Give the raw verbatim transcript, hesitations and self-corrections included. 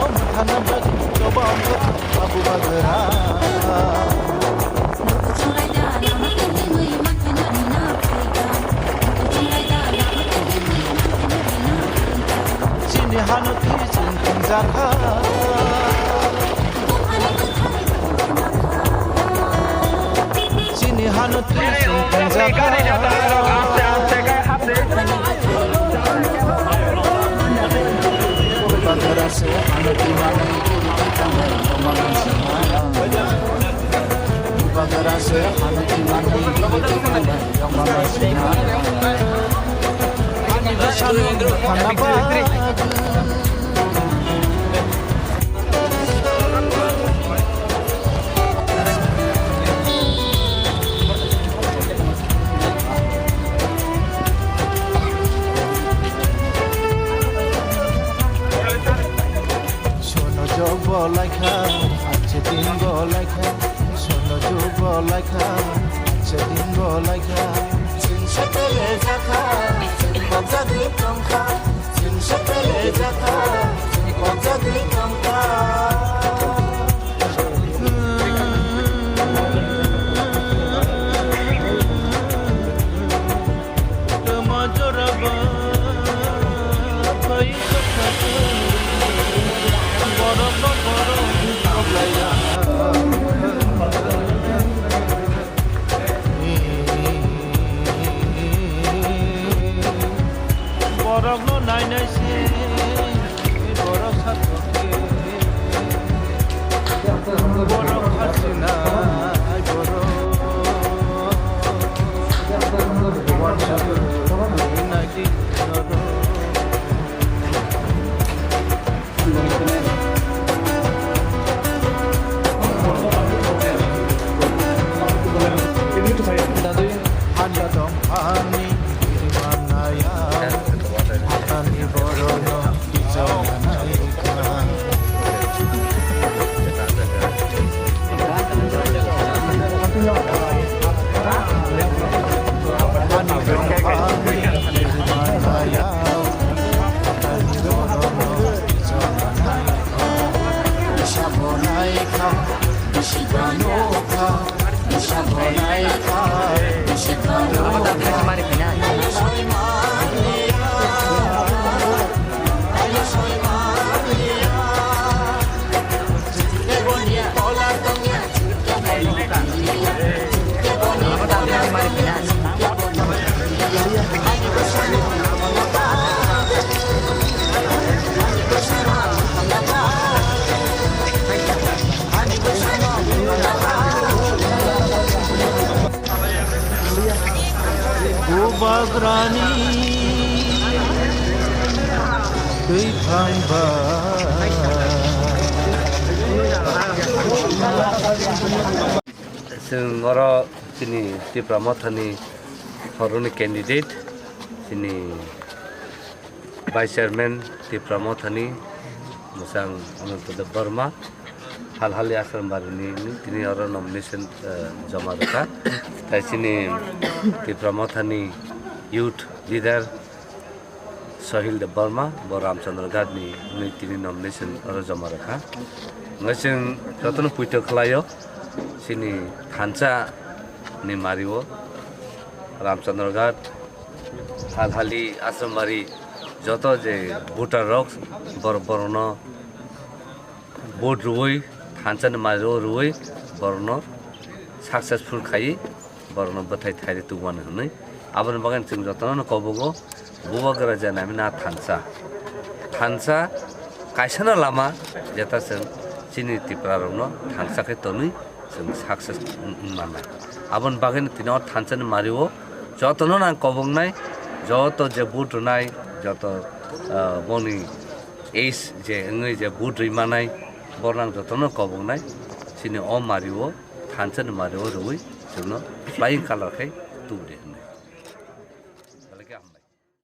Thana bagwi choba wngkha Abu Bagra. Chini hano twi chwng thwngjakha. Chini hano twi chwng thwngjakha. Sono jok bo laikha, ache din bo laikha. Sono jok bo laikha, ache din bo laikha. Chwng satele jakha, chwng kok jagwi tongkha. Chwng satele jakha, chwng kok jagwi tongkha. Borokno nainai se borok sathokhe, borok khachinai borok. Hanja dongphani birimanaya, hatani borokno kichornai kha. Bubagrani twi thangba. Chwng oro chini Tipra Mothani horoni candidate, chini Vice Chairman Tipra Mothani mwchang Ananto Debbarma, Halhali Ashram Barini tini oro nomination, eh, joma rwkha. Tai chini Tipra Mothani youth leader Sohil Debbarma, bo Ramchandra Ghat ni hwnwi tini nomination oro joma rwkha. Hwnwi chwng jotono poito khlaio, chini thansa ni mario Ramchandra Ghat, Halhali, Asrambari, joto je voter rok bor-, borokno vote rwui, thansa ni mario rwui, borokno successful khaiwi, borokno bwthai thairwi tubumani hwnwi. Aboni bagwi chwng jotono kobogo, Bubagra je nami na thansa. Thansa kaisano lama, jeta chwng chini Tipra rokno thansa khe tonwi chwng success wng, wng mannai. Aboni bagwino tini o thansa ni mario jotono nang kobongnai, joto je vote rwnai, joto, ah, boni age je wngwi je vote rwi manai, borok nang jotono kobongnai, chini o mario, thansa ni mario rwui chwngno flying colour khai tubudi.